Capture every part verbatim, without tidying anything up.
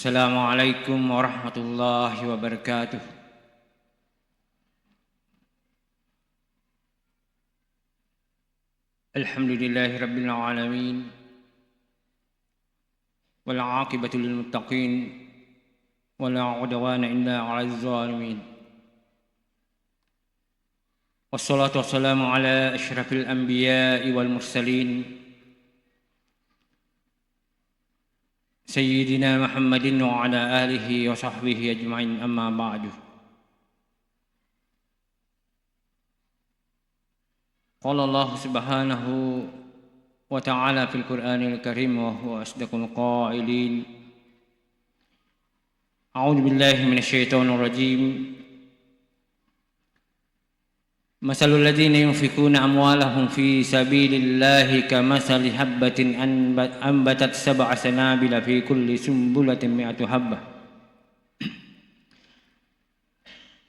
Assalamualaikum warahmatullahi wabarakatuh. Alhamdulillahi rabbil alamin. Wal aqibatu lil muttaqin. Wa la udwana illa 'alal zalimin. Wassalatu wassalamu ala asyrafil anbiya'i wal mursalin, Sayyidina Muhammadin wa ala alihi wa sahbihi ajma'in, amma ba'du. Qala Allah subhanahu wa ta'ala fil Qur'anil Karim wa huwa asdaqul qailin. A'udzu billahi minasy syaithanir rajim. Masalul ladzina yunfiquna amwalahum fi sabilillahi kamatsali habbatin anba-, anbatat sab'a sanabila fi kulli sumbulatin mi'atu habbah.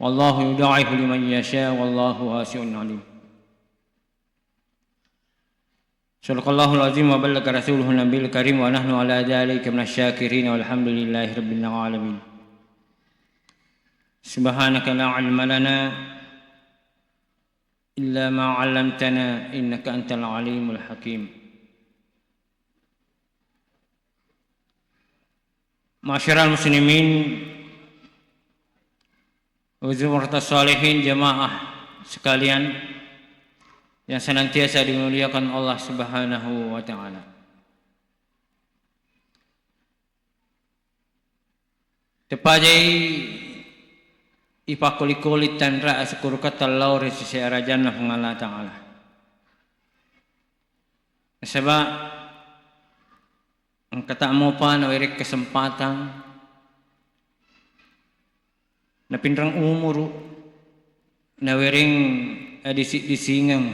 Wallahu yudha'ifu liman yasha, wallahu wasi'un alim. Sadaqallahul azim wa ballaga rasuluhun nabiyil karim wa nahnu ala dzalika minasy syakirin walhamdulillahi rabbil alamin. Subhanaka la ilma lana illa ma 'allamtana innaka antal alimul hakim. Ma'asyiral muslimin, wa zumratas shalihin, jamaah sekalian yang senantiasa dimuliakan Allah Subhanahu wa Ta'ala. Tepajai ipakkoli-koli tanra asukkuruketta lao ri sese arajanna Puang Allah Ta'ala. Nasaba engkata mopa nawereng kesempatan, napinreng umuru, nawereng adisi-disingeng,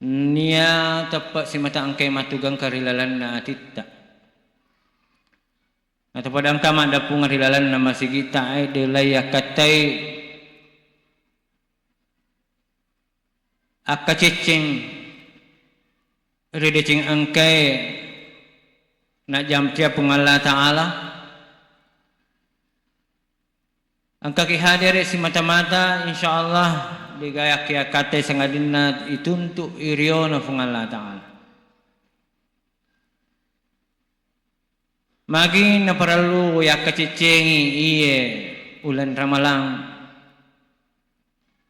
nia teppe simata engkai matugangka ri lalenna atitta. Atau pada engka maddappungeng ri lalenna masigitta, eh, de lai akkattai akkacecceng ri deceng engkae najjamcia Puang Allah Ta'ala. Engkaki hadere simata-mata, insyaallah, degae akkiakkatte sangadinna ituntu iriono Puang Allah Ta'ala. Magi naparellu yakkaceccengi iye uleng Ramalang?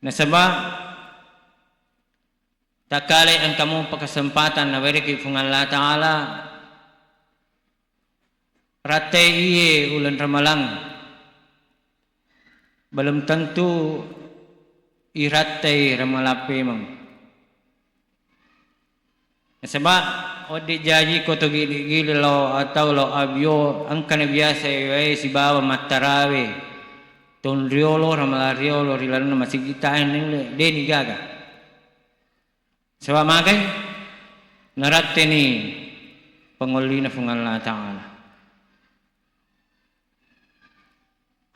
Nasaba takkale engka mopa kesempatan nawereki Puang Allah Ta'ala rattai iye uleng Ramalang, belum tentu irattai Ramalang pemeng. Nasaba wedding jaji ko to gili-gili lao atau lao abio, engkana biasa wae sibawa mattarawe tonriolo, Ramalang riolo ri lalenna masigitta, eh, deni gaga. Saba magai? Naratteni pangollina Puang Allah Ta'ala.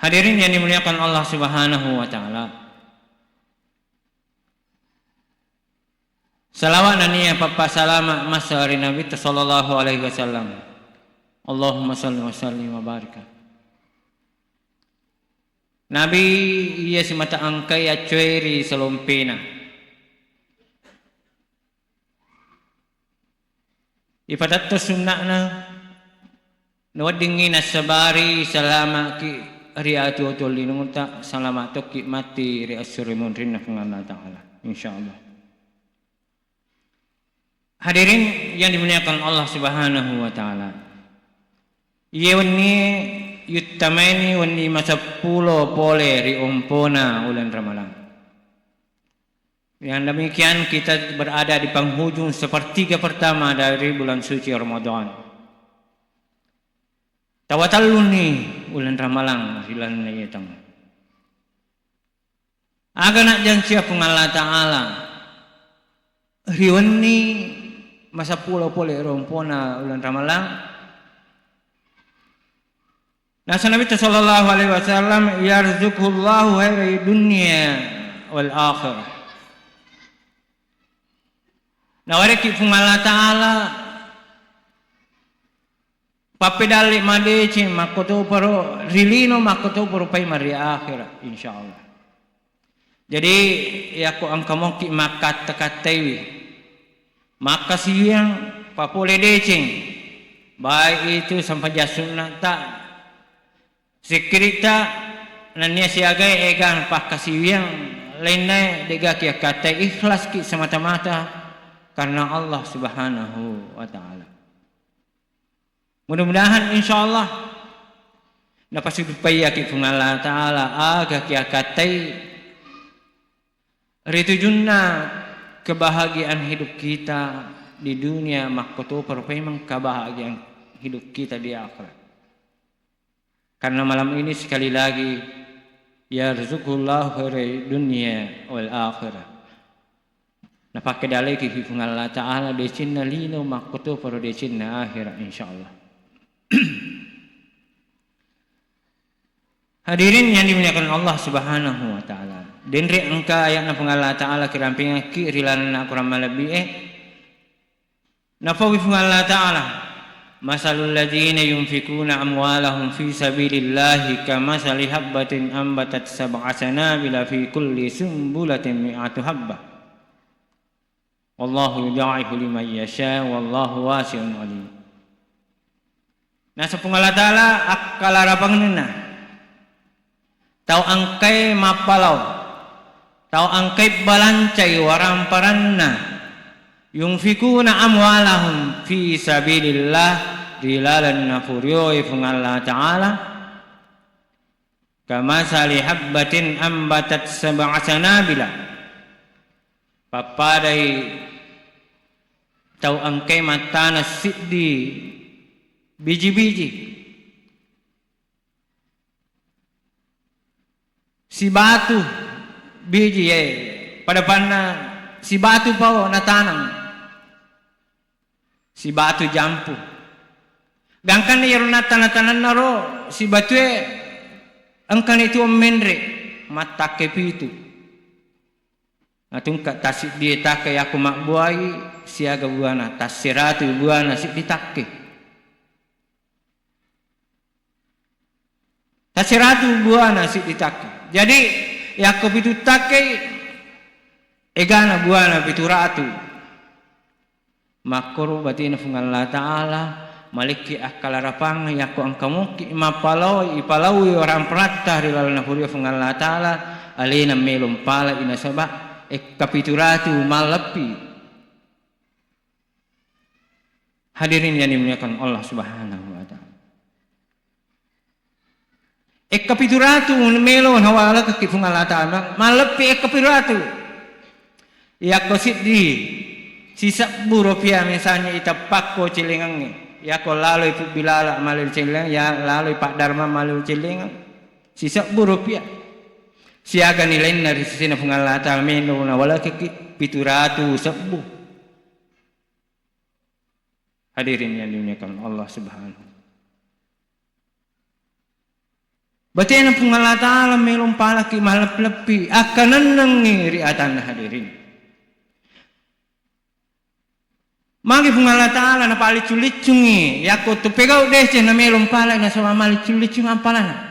Hadirin yang dimuliakan Allah Subhanahu wa Ta'ala. Salawat nennia pappasalama massa ri Nabitta sallallahu alaihi wasallam. Allahumma salli wa sallim wa barik. Nabi iya simata engkai accue ri salompena. Ipatetto sunna'na, naweddingngi nassabari salama'ki ri atu-atu linota, salama' tokki matti ri esso ri munrinna Puang Allah Ta'ala, insyaallah. Hadirin yang dimuliakan Allah Subhanahu wa Ta'ala, iye wenni yuttamaini wenni maseppulo pole ri ompona uleng Ramalang. Yang demikian, kita berada di penghujung sepertiga pertama dari bulan suci Ramadan. Tawatelluni uleng Ramalang ri lalenna iye taung. Aga najjancia Puang Allah Ta'ala ri wenni maseppulo pole ri ompona uleng Ramalang? Nasa Nabitta sallallahu alaihi wasallam, "Yarzuqullahu khairai dunya wal akhirah." Nawareki Puang Allah Ta'ala Pappedalle madeceng makkotoparo ri lino, makkotoparo paimeng ri akhera, insyaallah. Jadi, yakko engka mokki makkatta-kattaiwi, makkasiwiang, papole deceng, baik itu sempajang sunnata, sikkiritta, nennia siagai egang pakkasiwiang lainna, degaki akkattai, ikhlaski semata-mata karena Allah Subhanahu wa Ta'ala. Mudah-mudahan, insyaallah, napasidupaiyaki Puang Allah Ta'ala aga kiakattai ri tujunna kebahagiaan hidup kita di dunia, makkotoparo paimeng kebahagiaan hidup kita di akhirat. Karena malam ini sekali lagi, yarzuqullahu khairai dunya wal akhirah. Napakkedaleki Puang Allah Ta'ala decenna lino, makkotoparo decenna akhera, insyaallah. Hadirin yang dimuliakan Allah Subhanahu wa Ta'ala. Denre engka ayatna Puang Allah Ta'ala kirampingakki ri lalenna Quran malebbi'e. Napawi Puang Allah Ta'ala, "Masalul ladzina yunfikuna amwalahum fi sabilillahi kamasali habbatin ambatat sab'a sanabila fi kulli sumbulatin mi'atu habbah. Wallahu yudha'ifu liman yasha, wallahu wasi'un alim." Naseng Puang Allah Ta'ala akkalarapangenna. Tau engkae mappalao, tau engkae balancai waramparanna, yunfikuna amwalahum fi sabilillah, ri lalenna furioe Puang Allah Ta'ala, kamasali habbatin ambatat sab'a sanabila, pappadai tau engkae mattana siddi biji-biji. Sibatu biji, eh, pada panna sibatu pao natanang, sibatu jampu. Gangkanna iyaro natanang-tananna ro sibatue, engkani tuo menre, mattakke pitu. Natungka tasiddi takke yakko mabbuai siaga buana, tasseratu buana siddi takke. Tasseratu buana siddi takke. Jadi, yakko pitu takkei, egana buana pitu ratu. Makkoro batena Puang Allah Ta'ala, malekki akkalarapang, yakko engka mokki mappalaoi, ipalaoi waramparatta ri lalenna furia Puang Allah Ta'ala, alena melo mpalai nasaba ekka pitu ratu malleppi. Hadirin yang dimuliakan Allah Subhanahu wa Ta'ala. Ekka pitu ratu melo nawalekekki Puang Allah Ta'ala, malleppi ekka pitu ratu. Yakko siddi sisebbu rupiah misalnya iteppakko celengangnge, yakko laloi pubbilala malelo celengeng, ya laloi paddarma malelo celengeng, sisebbu rupiah. Siaga nilainna ri sesena Puang Allah Ta'ala melo nawalekekki pitu ratu sebbu. Hadirin yang dimuliakan Allah Subhanahu. Batena Puang Allah Ta'ala melo mpalaki malleppi-leppi, akkanennengngi ri atanna, hadirin. Magi Puang Allah Ta'ala napaliccu-liccungngi, yakko tu pegau deceng na melo mpalai nasaba maliccu-liccung ampalana.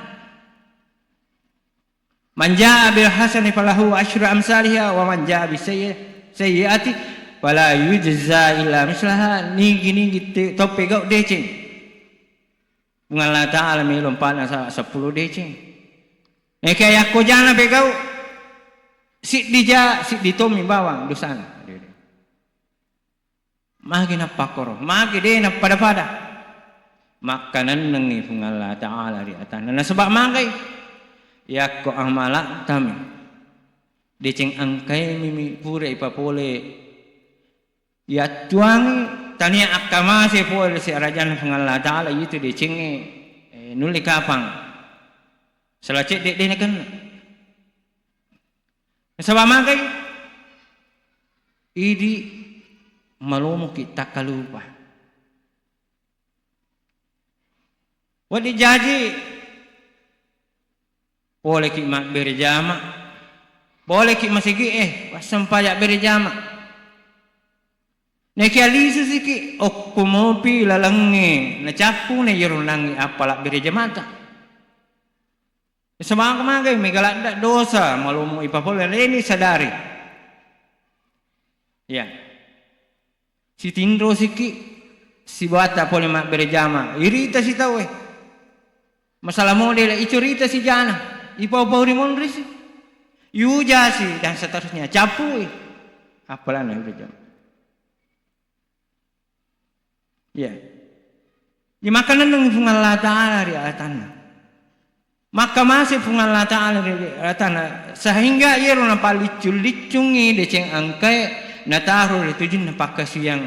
Man jaa bil hasanati falahu asyru amsaliha wa man jaa bis sayyi-, sayyiati fala yujza illa mislaha. Nigi-nigi te-, tau pegau deceng, Puang Allah Ta'ala melo mpana sa-, seppulo deceng. Eke yakko jana pegau, siddi ja, siddi tommi bawang dosana. Magi nappakkoro, magi de nappada-pada. Makkanennengngi Puang Allah Ta'ala ri atanna. Nasaba magai? Yakko amalattami deceng engkaimi mi pura ipapole yattuangi, tania akkamase pole siarajanna Puang Allah Ta'ala, itu decengnge, eh, nulle kapang. Sala cedde de nakenna. Nasaba magai? Idi malomoki takkalupa. Wedding jaji, poleki mabbere jama, poleki masigi e, wassempaja bere jama. Naekia lisu siki okko mopi lalengnge nacappu na iyaro nangi appala bere jamata. Semaga-magai mega ladda dosa malomo ipapole leni sadari. Ya. Sitinro siki sibawatta pole mabbere jama. Irita sitaue. Masalah model icurita sijana. Ipau-pau ri monrisi. Iujasi dan seterusnya. Capui. Apalagi udah jam. Iya. Jadi makkanenneng Puang Allah Ta'ala ri atanna. Makkamase Puang Allah Ta'ala ri atanna sehingga iyaro napalliccung-liccungngi deceng engkae nataro ri tujunna pakkasiwiang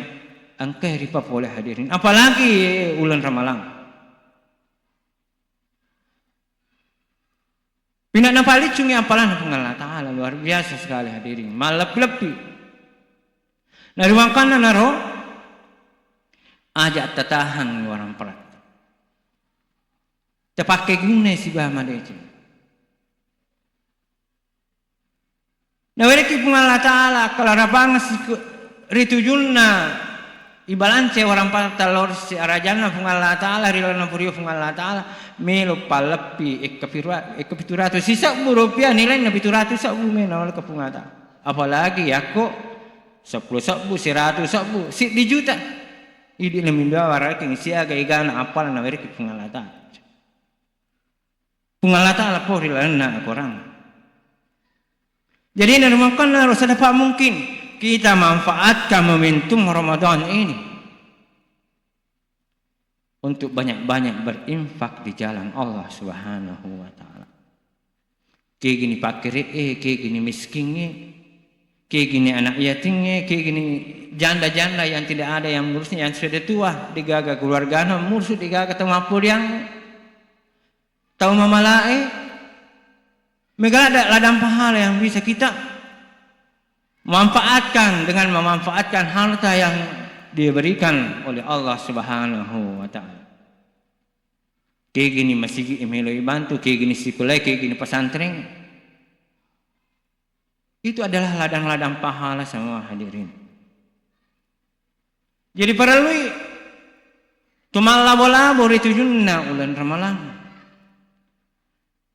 engkae ripapole hadirin. Apalagi uleng Ramalang. Pina napalicungi appalanna Puang Allah Ta'ala, luar biasa sekali hadirin. Malleppi-leppi. Nah, riwangkanna naro, aja tatahang luarang peratta. Tapakke guna sibawa madeceng. Nawerekki Puang Allah Ta'ala, akkalarapang siku-, ri tujunna, ibalance warang peratta lorsi arajanna Puang Allah Ta'ala, ri lalenna purio Puang Allah Ta'ala, melo palleppi ekka pirua-, ekka pitu ratu sisebbu rupiah, nilainna pitu ratu sebbu melo ke Puang Allah Ta'ala. Apalagi yakko seppulo sebbu, siratu sebbu, siddi juta. Idi na mindua waraki siaga egana appala nawerekki Puang Allah Ta'ala. Puang Allah Ta'ala pori lalenna Al-Quran. Jadi, narumakanna harus ada pak mungkin kita manfaatkan momentum Ramadan ini untuk banyak-banyak berinfak di jalan Allah Subhanahu wa Ta'ala. Kegini pakkere'e, kegini miskingnge, kegini anak yatingnge, kegini janda-janda yang tidak ada yang mengurusnya, yang sudah tua, digaga keluargana, mursu digaga tau mapporiang. Tau mamalae, mega ladda-, ladang pahala yang bisa kita manfaatkan dengan memanfaatkan harta yang diberikan oleh Allah Subhanahu wa Ta'ala. Kegini masigi melo ibantu, kegini sikolai, kegini pesantren. Itu adalah ladang-ladang pahala semua hadirin. Jadi parellui tumallabo-labo ri tujunna uleng Ramalang.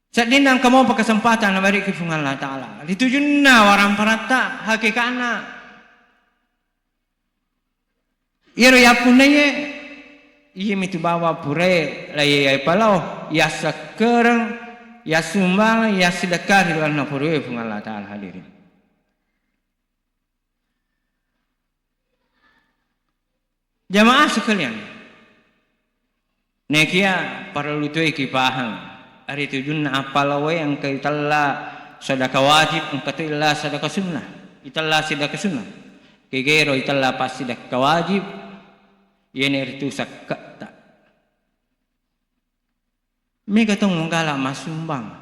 Seddinna engka mopa kesempatan nawerekki Puang Allah Ta'ala. Ri tujunna warang peratta hakikana. Iyaro yappunnaie, iyamitu bawang purae laie yaipalao, yassakkereng, yassumbang, yassidekka ri lalenna puroe Puang Allah Ta'ala hadirin. Jamaah sekalian, nekia parellu toi kipahang, ari tujunna appalawae engka itella sedekah wajib, engka to illa sedekah sunnah, itella sedekah sunnah. Kegero itella passidekka wajib, iyanaritu sakketta. Mega tong manggala massumbang.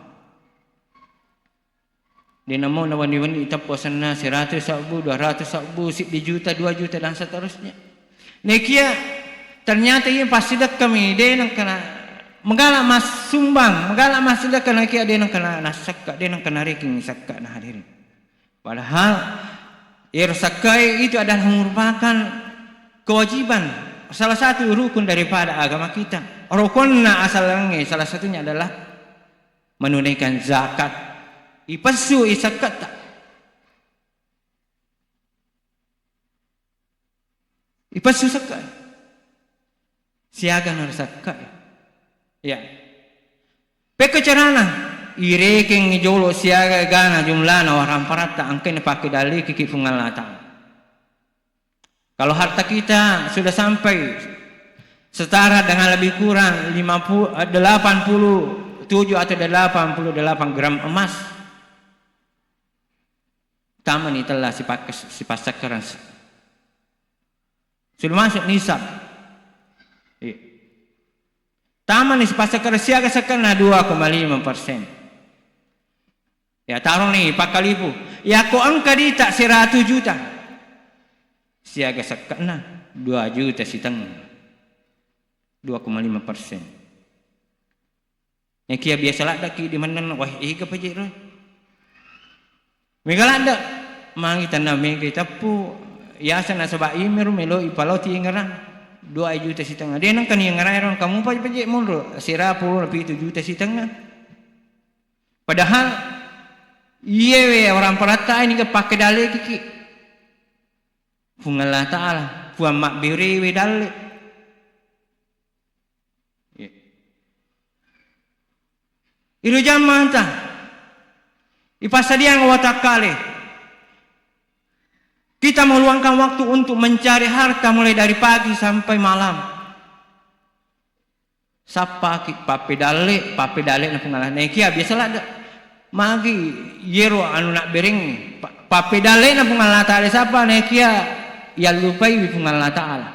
De namo nawenni-wenni iteppu asenna siratu sabbu, dua ratu sabbu, siddi juta, dua juta, dan seterusnya. Nekia ternyata iya passidekkami, de nengkana manggala massumbang, manggala massidekka, nekia de nengkana nassakka, de nengkana reking sakka na hadirin. Padahal ero sakkae itu adalah merupakan kewajiban, salah satu rukun daripada agama kita. Rukonna asalangnge salah satunya adalah menunaikan zakat. Ipessu i sakkatta. Ipessu sakka. Siaga naro sakka. Ya. Pekko carana, irekeng jolo siaga gana jumlana warang paratta engkae napake daliki ki Puang Allah Ta'ala. Kalau harta kita sudah sampai setara dengan lebih kurang lima puluh, eh, delapan puluh tujuh atau delapan puluh delapan gram emas, tamani tella sipak-, sipassakkarang. Sudah masuk nisab. Iya. Tamani sipassakkarang siaga sakkanna dua koma lima persen. Ya, taroni pakkalipu. Yakko engka dita siratu juta. Siaga sakkanna dua juta sitengnga. Dua koma lima persen. Nekia biasa laddaki di mennenna, wah, ega paje ro. Mega ladda, mangi tanna mega iteppu, Yaseng nasaba iyami ro melo ipalao tiengera dua juta sitengnga. De nengka niengera ero, engka mupa paje monro sera pulo pitu juta sitengnga. Padahal iyewe orang paratta ini ke pakai dalle kiki. Puang Allah Ta'ala, Puang mabberewe dalle. Iya. Iro jammata, ipassadiang watakkale. Kita meluangkan waktu untuk mencari harta mulai dari pagi sampai malam. Sappaki, pappedalle, pappedalle na Puang Allah. Nekia biasa ladde. Magi yero anu nabbereng, pa-, pappedalle na Puang Allah Ta'ala sapa, nekia yallupai wi Puang Allah Ta'ala.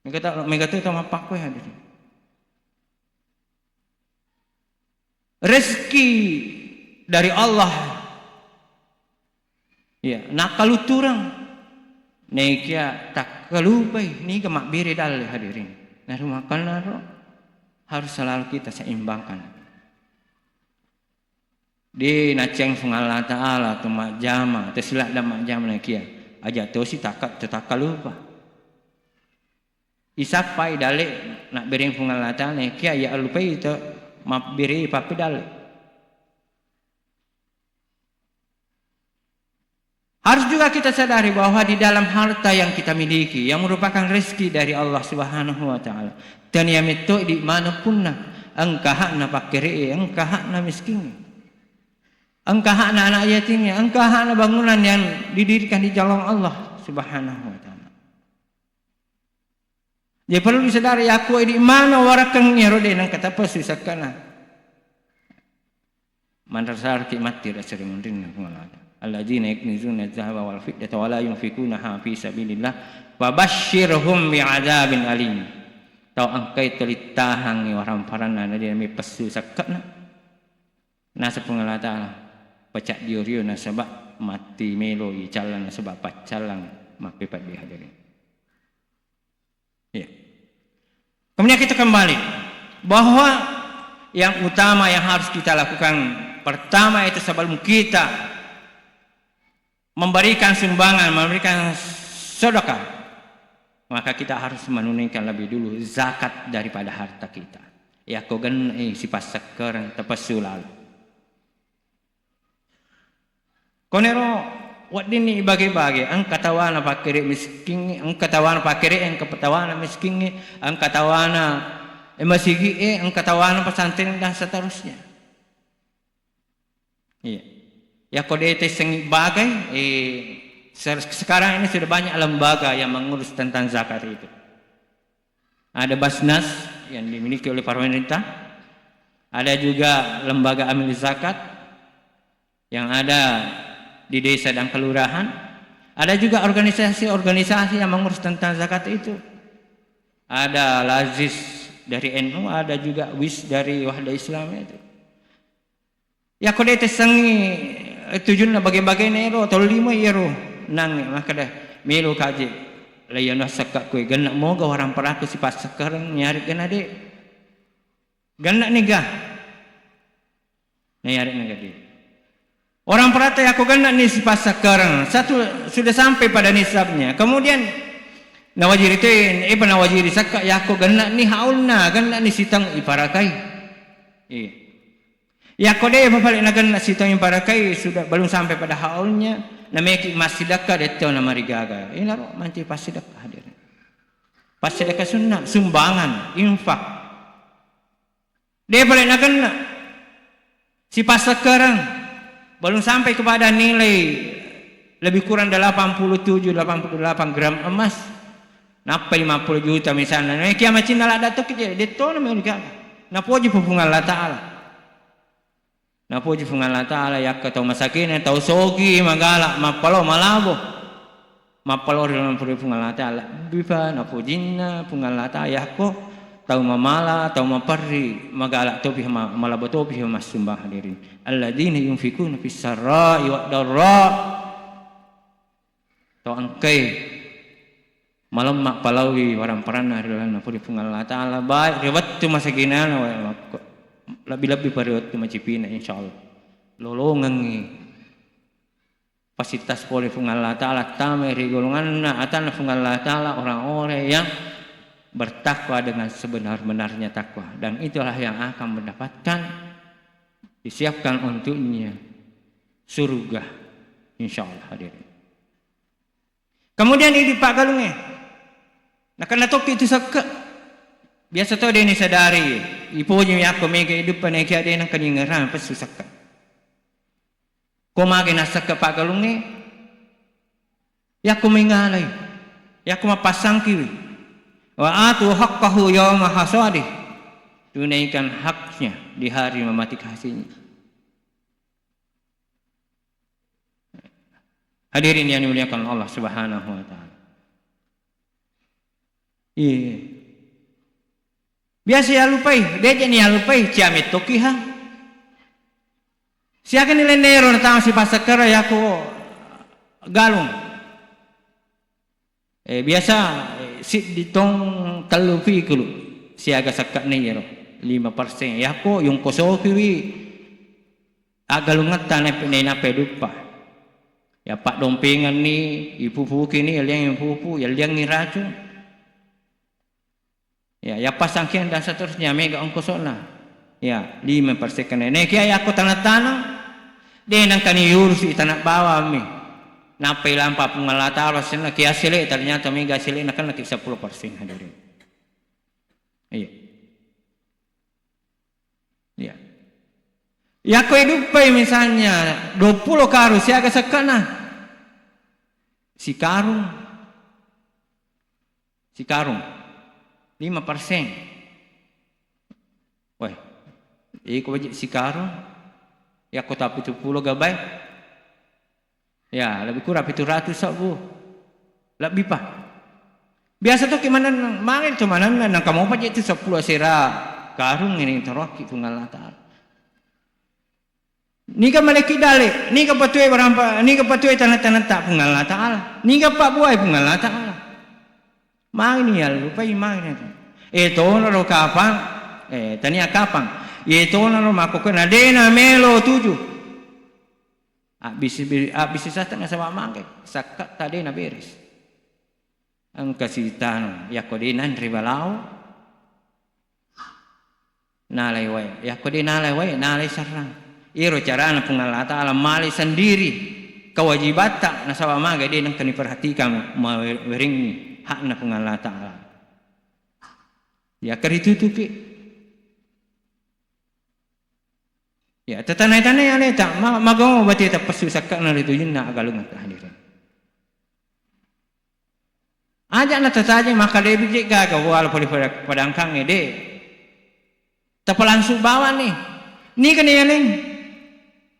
Mega ta-, mega tu tamappakko ya, hadirin. Rezeki dari Allah. Iya, nakkalutureng. Nekia takkalupai, niga mabbere dalle, hadirin. Nah, makanya ro, harus selalu kita seimbangkan. De naceng Puang Allah Ta'ala tu majjama, tu siladda majjama nekia. Aja tosi takka-, tu takkalupa. Isappai dalle nabbereng Puang Allah Ta'ala, nekia ya allupai to mabbere pappedalle. Harus juga kita sadari bahwa di dalam harta yang kita miliki, yang merupakan rezeki dari Allah Subhanahu wa Ta'ala, tania metto di mana punna, engka hakna pakkere'e, engka hakna miskingnge, engka hakna anak yatimnya, engka hakna bangunan yang didirikan di jalan Allah Subhanahu wa Ta'ala. Jadi perlu disadari, yakko di mana warakeng iyaro de nengka tapessu sakkana. Manrasarki matti ri aseri munrinna Puang Allah Ta'ala. Alladzina yaknizuna dzahaba wal fiddata wa la yunfikunaha fi sabilillah, fabasyirhum bi'adzabin alim. Tau engkai tolittahangngi waramparanna, na de mepessu sakkana. Naseng Puang Allah Ta'ala, pacaddio-rio nasaba matti melo icallang nasaba paccallang mappepaddi, hadirin. Iya. Kemudian kita kembali bahwa yang utama yang harus kita lakukan pertama itu sebelum kita memberikan sumbangan, memberikan sedekah, maka kita harus menunaikan lebih dulu zakat daripada harta kita. Yakko genne'i sipassekkereng tapessu lalo. Konero weddinni ibage-bage, engka tawana pakkere miskingnge, engka tawana pakkere, engka tawana miskingnge, engka tawana, eh, masigi'e, engka tawana pesantren dan seterusnya. Iya. Yakko de tessengngi bagai, eh, se-, sekarang ini sudah banyak lembaga yang mengurus tentang zakat itu. Ada Basnas yang dimiliki oleh pemerintah, ada juga lembaga amil zakat yang ada di desa dan kelurahan, ada juga organisasi-organisasi yang mengurus tentang zakat itu. Ada Lazis dari N U, ada juga Wis dari Wahdah Islam itu. Yakko de tessengngi, eh, tujunna bage-bagena ero, tollo lima iyaro nangnge, makkeda, "Melo kaje, laiyana sakka kue, genna moga waramparakku sipassekkereng, nyare'ga na de." Genna niga? Nayare'na de. Waramparatta yakko genna ni sipassekkereng, satu sudah sampai pada nisabnya. Kemudian nawajiri te, epa nawajiri sakka yakko genna ni haulna, genna ni sitaung iparakai. Iya. Yakko de papale nagenna sitaung iparakai, sudah belum sampai pada haulnya, nameki massidekka detto namarigaga. Inaro manci passidekka, hadirin. Passidekka sunnah, sumbangan, infak. De pale nagenna sipassekkereng, belum sampai kepada nilai lebih kurang delapan puluh tujuh, delapan puluh delapan gram emas. Nappa lima puluh juta misalnya. Nah, kia macinna ladda tokki je, dettona mega. Napoji Puang Allah Ta'ala. Napoji Puang Allah Ta'ala, yakka tau masakine, tau sogi magala, mappalo malabo. Mappalo ri laleng pura Puang Allah Ta'ala. Bipa napojinna Puang Allah Ta'ala, yakko tau mamala, tau maperri, magala topi ma-, malabo topi massumbang, hadirin. Alladzina yunfikuna fis sarra'i wad darra. Tau engkai malemma palaui waramparanna ri lalenna pura Puang Allah Ta'ala, baik ri wettu masaginana, wa-, makko-, lebbi-lebbi pa ri wettu macipina, insyaallah. Lolongengngi. fasilitas pole Puang Allah Ta'ala, tamai ri golonganna atanna Puang Allah Ta'ala, orang-orang yang bertakwa dengan sebenar-benarnya takwa, dan itulah yang akan mendapatkan, disiapkan untuknya surga, insya Allah, hadirin. Kemudian idi paggalungnge, nakenna tokki tu sekke. Biasa to de ni sadari, ipoji yakko mega iduppa nekia de nangka ningerang pesu sekke. Ko mage nassekke paggalungnge, yakko mengalai, yakko mappasangkiwi. Wa atu haqqahu yauma hasadi, tunaikan haknya di hari memetik hasilnya. Hadirin yang dimuliakan Allah Subhanahu wa Ta'ala. Iya. Biasa yalupai, deje ni yalupai, ciamettoki ha. Siaga ni lennero natama sipassakkara yako galung. Eh, biasa, eh, siddi tong tellu pikulu siaga sakka ni yero, lima persen. Yako yungkosokiwi aggalungetta neppe-, nenappe duppa. Ya, paddompengenni, ipupuki ni, yalliang ipupu, yalliangngi racung. Ya, ya pasangkian dan seterusnya, mega ongkosona. Ya, lima persen kene. Nekia yakko tanah-tanah, de nangkani yurusi tanah bawammi. Nappai lampa Puang Allah Ta'ala, senna kia sele, ternyata mega sele, nakenna ki sepuluh persen, hadirin. Iya. Iya. Yakko iduppai misalnya dua puluh karung siaga sekkana. Sikarung. Sikarung. Lima persen. Weh. Iko baje sikarung. Yakko tapi tupulo gabai. Ya, lebih kurang pitu ratus sabbu. Lebih, Pak. Biasa to ki manenneng, mangeng to manenneng, nangka mopa je tu sepuluh asera karung ini toroki Puang Allah Ta'ala. Niga maleki dale, niga patue barampa, niga patue tanah-tanah tak Puang Allah Ta'ala. Niga pak buai Puang Allah Ta'ala. Mangni ya lupai mangni. Eh, tono ro kapang, eh, tania kapang. Ye tono ro mako kena dena melo tuju. Abbisi-, abbisi sata nasaba mangke, sakka tade naberes. Engka sitanu, yakko de nanre balao, nalai wae. Yakko de nalai wae, nalai sarrang. Iro carana Puang Allah Ta'ala male sendiri kewajibatta, nasaba mage de nengka niperhatikan mawerengngi hakna Puang Allah Ta'ala. Yakka ritutuki. Ya, tatanai-tanai aleta, ma-, magau bateta passu sakkana ritujunna agalung hadirin. Aja na tataje maka debi je gaga wala pole pada-, padangkangnge de. Tapalangsung bawang ni. Ni kene yaleng.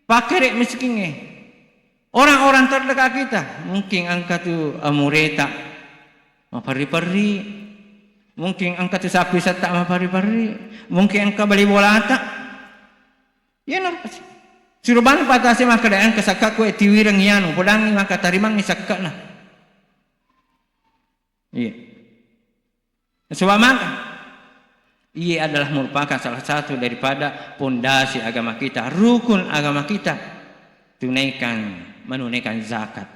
Pakere miskingnge. Orang-orang terdekat kita, mungkin engka tu amureta maperri-perri, mungkin engka tu sapi setta maperri-perri, mungkin engka bali bolata. Iyanaro pasti. Suro bana patase makkeda engka sakka kue tiwireng iyanu, podangi maka tarimangi sakkana. Iya. Sebab maka, iye adalah merupakan salah satu daripada pondasi agama kita, rukun agama kita, tunaikan, menunaikan zakat.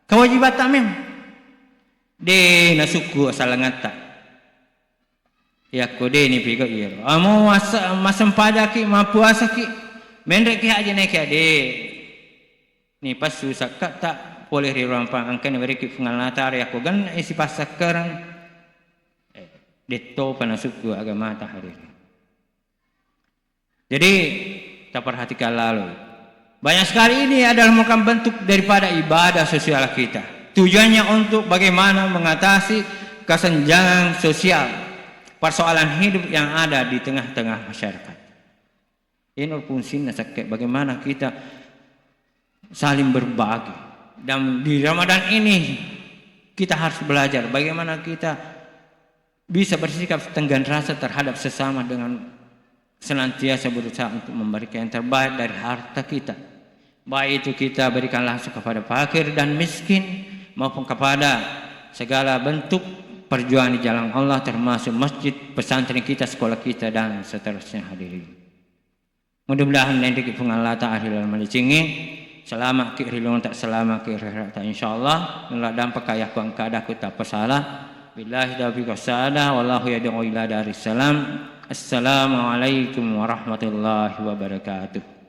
Kewajibatta memang. De nasukku asalangatta. Yakko de nipigau iyaro. Amo mas-, masempajaki, mapuasaki, menreki haji naiki ade. Ni passu sakkata pole ri ruang pang engkani weriki Puang Allah Ta'ala yakko genna isi passakkareng. Eh, dettopa nasukku agamata hari ini. Jadi, kita perhatikan lalu. Banyak sekali ini adalah merupakan bentuk daripada ibadah sosial kita. Tujuannya untuk bagaimana mengatasi kesenjangan sosial, persoalan hidup yang ada di tengah-tengah masyarakat. Ini fungsinya sekke-, bagaimana kita saling berbagi. Dan di Ramadan ini kita harus belajar bagaimana kita bisa bersikap tenggang rasa terhadap sesama dengan senantiasa berusaha untuk memberikan yang terbaik dari harta kita. Baik itu kita berikan langsung kepada fakir dan miskin maupun kepada segala bentuk perjuangan di jalan Allah, termasuk masjid, pesantren kita, sekolah kita, dan seterusnya, hadirin. Mudah-mudahan nanti Puang Allah Ta'ala ri laleng malicingnge, Salama'ki ri linoe, ta salama'ki ri akhirat, insyaallah. Nula dampa kayakku engka ada ku tappa sala. Billahi taufiq wassaada, wallahu yad'u ila daris salam. Assalamualaikum warahmatullahi wabarakatuh.